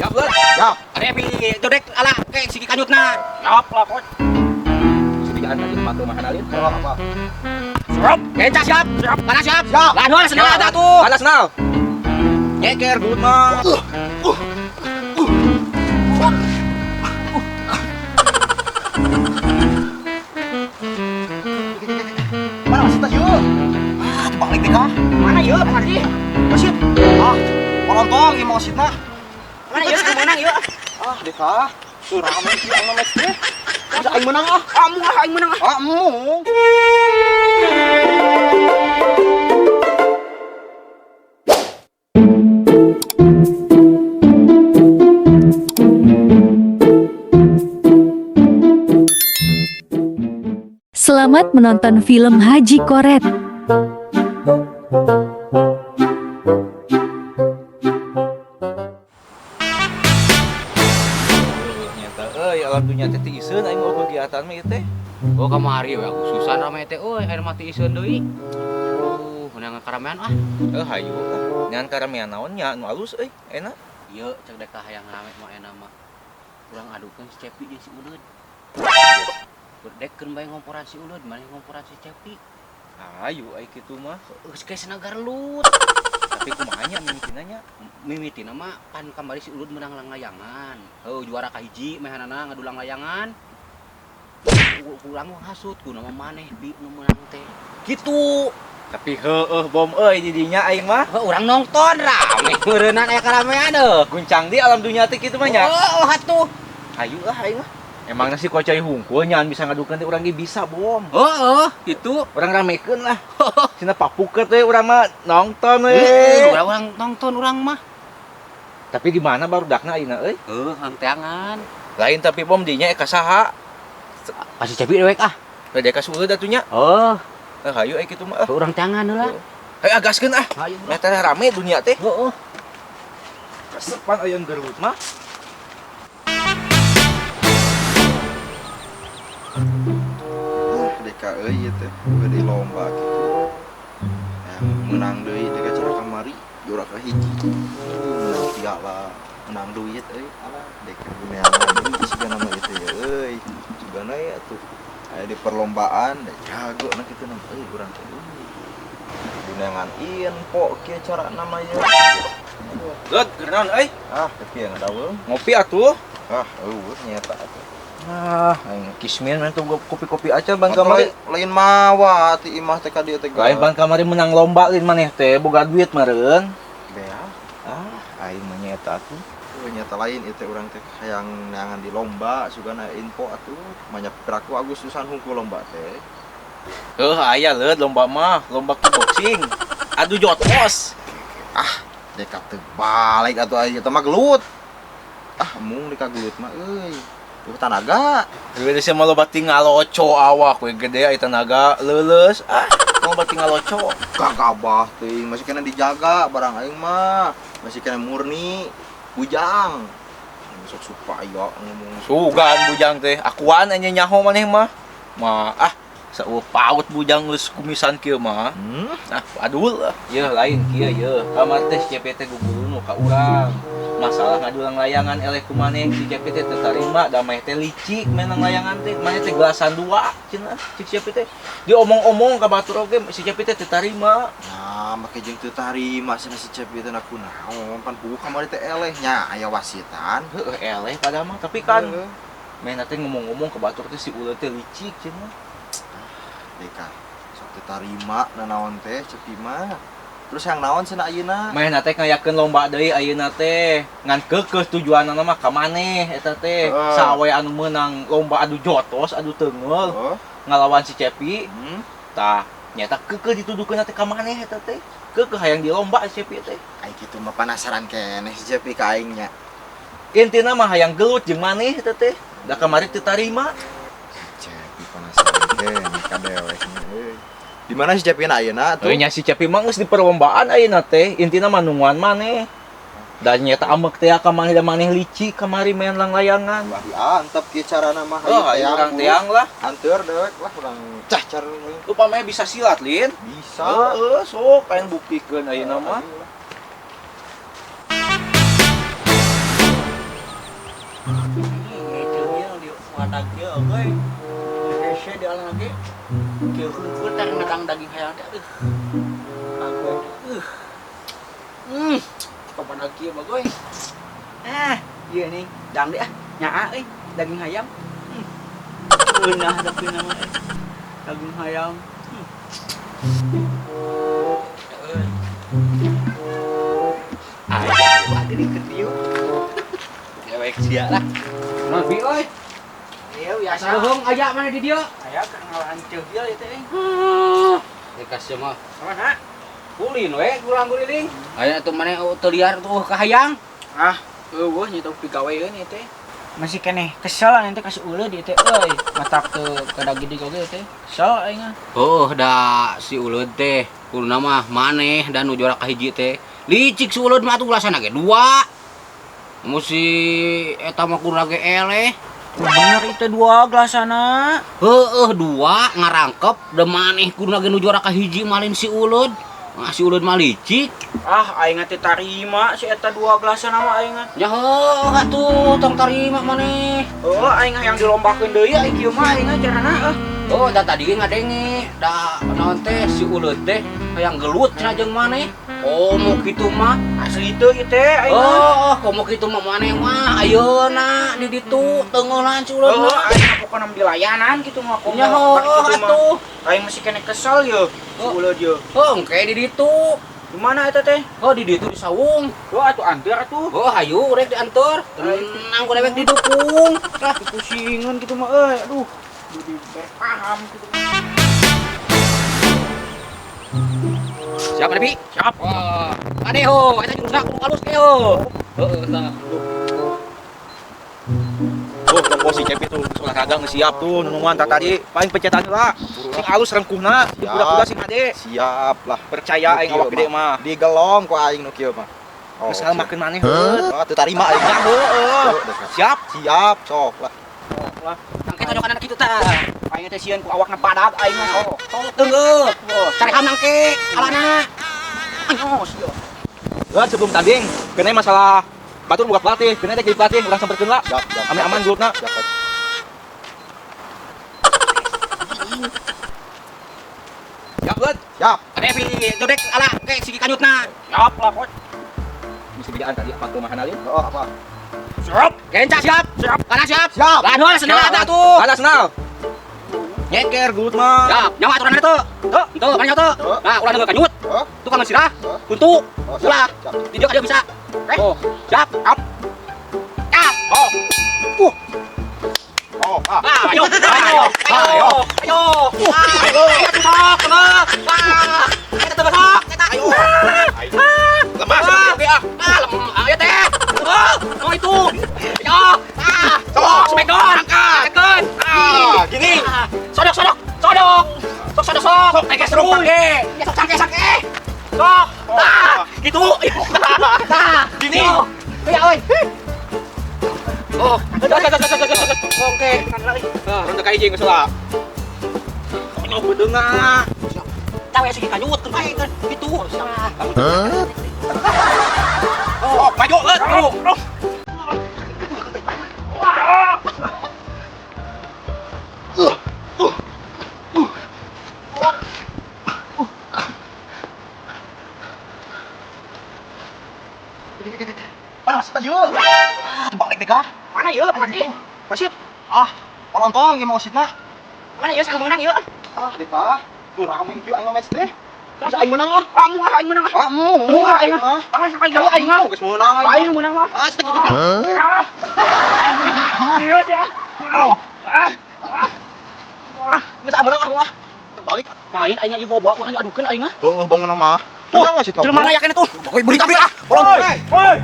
Siap, Lur. Siap. Repi, jodek ala kayak siki kanyutna. Siap lah, coach. Sediaan tadi sepatu makan alin. Oh, apa? Siap. Kenca siap. Siap. Mana siap? Siap. Lah, senal ada tuh. Mana senal? Nyeker duit mah. Mana masih yuk? Ah, balik deh kah? Mana yuk? Mana Wasit. Ah, polontong ieu mah wasitna. Mana yuk? Menang yuk. Ah, deka. Tuh rame sih aing mah match teh. Bisa aing menang ah. Kamu ah aing menang ah. Ah, embung. Selamat menonton film Haji Koret. Nyata euy alam dunya teh teu iseun aing mau kegiatan mah ieu teh. Oh kamari we khususan rame teh euy air mati iseun deui. Menang karamean ah. Eh hayu ah. Nyan karamean naon nya nu alus euy enak. Ieu cek dek hayang rame mah enak mah. Urang adukeun si Cepi jeung si Uleud. Berdekkeun bae ngomporan si Uleud, maneh ngomporan si Cepi. Hayu ai kitu mah. Geus kayak senagar lut. Tapi kumaha nya mimitina nya? Mimitina mah pan kamari si Uleud menang langlayangan. Heuh juara kahiji mehanana ngadulang layangan. Urang mah hasut ku nama maneh bi nu meunang teh. Gitu. Tapi heueuh bom euy di dinya aing mah. Heuh urang nonton rame meureunnan aya karamean deuh. Guncang di alam dunya teh kitu mah nya. Oh, atuh. Hayu lah aing mah. Emangna si kocai hungkul nyan bisa ngadukeun teh urang ge bisa bom. Heeh, gitu. Urang ramekeun lah. Cenah papukeut we urang mah nonton we. Urang nonton urang mah. Tapi di mana barudakna ayeuna euy? Heuh, hang teangan. Lain tapi bom dinya ka saha? Pasti Cepi dewek ah. Rada ka Uleud atuh nya. Oh, Eh hayu ai kitu mah. urang teangan heula. Hayu agaskeun ah. Hayu. Meh teh rame dunia teh. Heeh. Kasepan aya gelut mah. Deka euy ieu teh di lomba gitu. Yang menang deui deka cara kamari juara ka hiji. Menang piala, menang duit euy. Alah deka guneangan deui sigana mah ieu teh ya euy. Sigana ya atuh aya di perlombaan da jago na kitu na euy urang teh. Guneangan info kieu cara nama ieu. Geut, keur naon euy? Ah, tapi yang ngadaweung. Ngopi atuh. Ah, eueuh nyeta atuh. Ah, aing kismin mah tuh kopi-kopi aja ban kamari. Lain mawa ti imah teh ka dieu teh. Lain ban kamari menang lomba lain maneh teh boga duit meureun. Bea. Ah, aing mah nyeta atuh. Oh, nyata lain itu urang teh hayang neangan di lomba sugana info atuh banyak piraku Agustusan hungkul lomba teh. Heuh, aya leut lomba mah, lomba kickboxing. Adu jotos. Ah, deka teu balik atuh aya teh mah gelut. Ah, mung deka gelut mah euy. Tuh tanaga. Gede sih mah loba tinggal loco awak we gede aya tanaga leuleus. Ah, loba tinggal loco. Gagabah teuing masih kena dijaga barang aing mah. Masih kena murni bujang. Besok supaya ngomong Sugan bujang teh, akuan anya nyaho maneh mah. Mah ah, saueuh paut bujang geus kumisan kieu mah. Ah, adul. Yeuh lain kieu yeuh. Kamar teh si CP teh gugurunu ka urang. Masalah ngadulang layangan eleh ku maneh si CP teh teu tarima da maneh teh licik menang layangan teh. Maneh teh gelasan dua cenah cik CP teh. Diomong-omong ka batur oge si CP teh teu tarima. Nah, make jeung teu tarima cenah si CP teh na kunaon pan puguh kamari teh eleh nya aya wasitan. Heueuh eleh padahal mah tapi kan maneh teh ngomong-ngomong ka batur teh si Uleud teh licik cenah. Deka sok teu tarima nanaon teh Cepi mah. Terus yang naon cenah ayeuna? Maneh teh ngayakeun lomba deui ayeuna teh. Ngan keukeuh tujuanna mah ka maneh eta teh. Sawe anu meunang lomba adu jotos, adu teunggeul. Ngalawan si Cepi. Tah, nyata keukeuh dituduhkeun teh ka maneh eta teh. Keukeuh hayang di lomba si Cepi teh. Ai kitu mah penasaran keneh si Cepi ka aing nya. Intina mah hayang gelut jeung maneh eta teh. Da kamari teu tarima. Cepi penasaran keneh ka dewek euy. Di mana si Cepi na ayeuna atuh? Euy nya si Cepi mah geus di perlombaan ayeuna teh, intina mah nungguan maneh. Dan nyata amek teh ka maneh da maneh licik kamari main langlayangan. Wah, diantep kieu carana mah. Oh, hayu urang teang lah. Anteur dewek lah urang cah car. Upamanya bisa silat, Lin? Bisa. Heeh, sok aing buktikeun ayeuna mah. Badag kieu euy. Hese di alam lagi. Kieu hungkul teh ngedang daging hayam teh. Aku Kapan lagi ya bagoy? Ah, iya nih, dang deh ah, nyaa euy, daging hayam. Eunah tapi nama daging hayam. Ayo, ada di ketiup. Dewek sia lah. Nabi euy. Iya biasa. Saluhung aya mana di dieu? Aya keur ngalahan ceugil ieu teh. Dikasih mah. Mana? Ulin we gulang guliling. Aya tuh maneh teu liar tuh kahayang. Ah, eueuh nya teu pigaweeun ieu teh. Masih keneh kesel aing teh kasih uleud ieu teh euy. Matak teu kadagedig oge ieu teh. Kesel aing ah. Oh, da si uleud teh kuduna mah maneh dan nu juara kahiji teh. Licik si uleud mah atuh ulasana ge dua. Mun si eta mah kuduna ge eleh. Bener itu dua gelasana. Heueuh dua ngarangkep da maneh kuduna ge nu juara kahiji malin si uleud. Nah, si uleud mah licik. Ah, aing teh tarima si eta dua gelasana mah aing. Nya heueuh atuh tong tarima maneh. Heueuh aing hayang dilombakeun deui aing kieu mah aing carana. Oh, da tadi ge ngadenge da naon teh si uleud teh hayang gelut cenah jeung maneh. Oh, mau kitu mah asli teu ieu teh aing. Oh, komo kitu mah maneh mah ayeuna di ditu teungeulan si uleud mah. Heueuh, aing pokona dilayanan kitu mah komo. Nya heueuh atuh. Aing masih kene kesel ye si uleud ye. Heuh, engke di ditu. Di mana eta teh? Oh, di ditu di saung. Oh, atuh anteur atuh. Oh, hayu rek dianteur. Tenang ku dewek didukung. Lah, pusingan kitu mah euy. Aduh. Jadi paham gitu. Siap, Debi? Siap. Wah, ade ho, eta jurusna kudu halus ge ho. Heeh, tah. Tuh, toko si Cepi tuh olahraga geus siap tuh nunungan tadi paling pencetan heula. Sing alus rengkuhna, kuda-kuda sing ade. Siap lah. Percaya aing awak gede mah. Digelong ku aing nu kieu mah. Geus ngalemakeun maneh heuh. Teu tarima aing. Heueuh. Siap, siap sok lah. Lah, nangke tonyokan anak kitu tah. Aing teh sieun ku awakna badag aing mah sok. Teungeuh. Cari ham nangke alana. Anyos ieu. Lah sebelum tanding, kena masalah batur buka pelatih, kena teh jadi pelatih urang samperkeun lah. Siap, siap. Ame aman gelutna. Siap. Siap, Lud. Siap. Ade pi jodek ala ke sigi kanyutna. Siap lah, Coach. Mesti bejaan tadi apa kelemahan alin? Oh, apa? Siap. Genca siap. Siap. Kana siap. Siap. Lah senal eta tuh. Kana senal. Nyeker gelut mah. Siap. Nyawa aturan teu. Teu, teu, kana nyawa teu. Nah, ulah neunggeul kanyut. Tukang sirah. Kuntu. Ulah. Di dieu bisa. Oh, siap. Siap. Siap. Oh. Oh, ah. Ayo, ayo, ayo, ayo. Ayo, sok, tengah. Ah, eta teu sok, eta. Ayo. Lemah oke ah. Ah, lemah. Ayo teh. Oh, itu. Ayo. Ah, sok, smackdown, angkat. Ah, gini. Sodok, sodok, sodok. Sok, sodok, sok. Sok, teke seru pake. Sok, sangke, sangke. Sok. Ah, gitu. Ah, gini. Ya, oi. Oh, oke. Ronda kayak jeung geus lah. Konyol beudeungna. Tahu ya segi kanyut keun bae keun gitu. Hah? Oh, maju euy. Panas tadi yeuh. Balik deh kah? Mana yeuh pasti? Wasit. Ah, palontong ieu mah wasitna. Mana yeuh saha menang yeuh? Ah, deh tah. Tuh rame kieu aing match teh. Bisa aing menang ah. Ah, muah aing menang ah. Ah, muah aing ah. Ah, sakali gawe aing mah. Geus meunang aing. Aing menang mah. Ah, Hah? Ieu teh. Ah. Ah. Geus menang ah muah. Balik. Main aing ieu bawa urang adukeun aing ah. Heuh, bangun mah. Menang wasit. Jelema layak tuh. Pokoknya beli tapi ah. Palontong. Woi.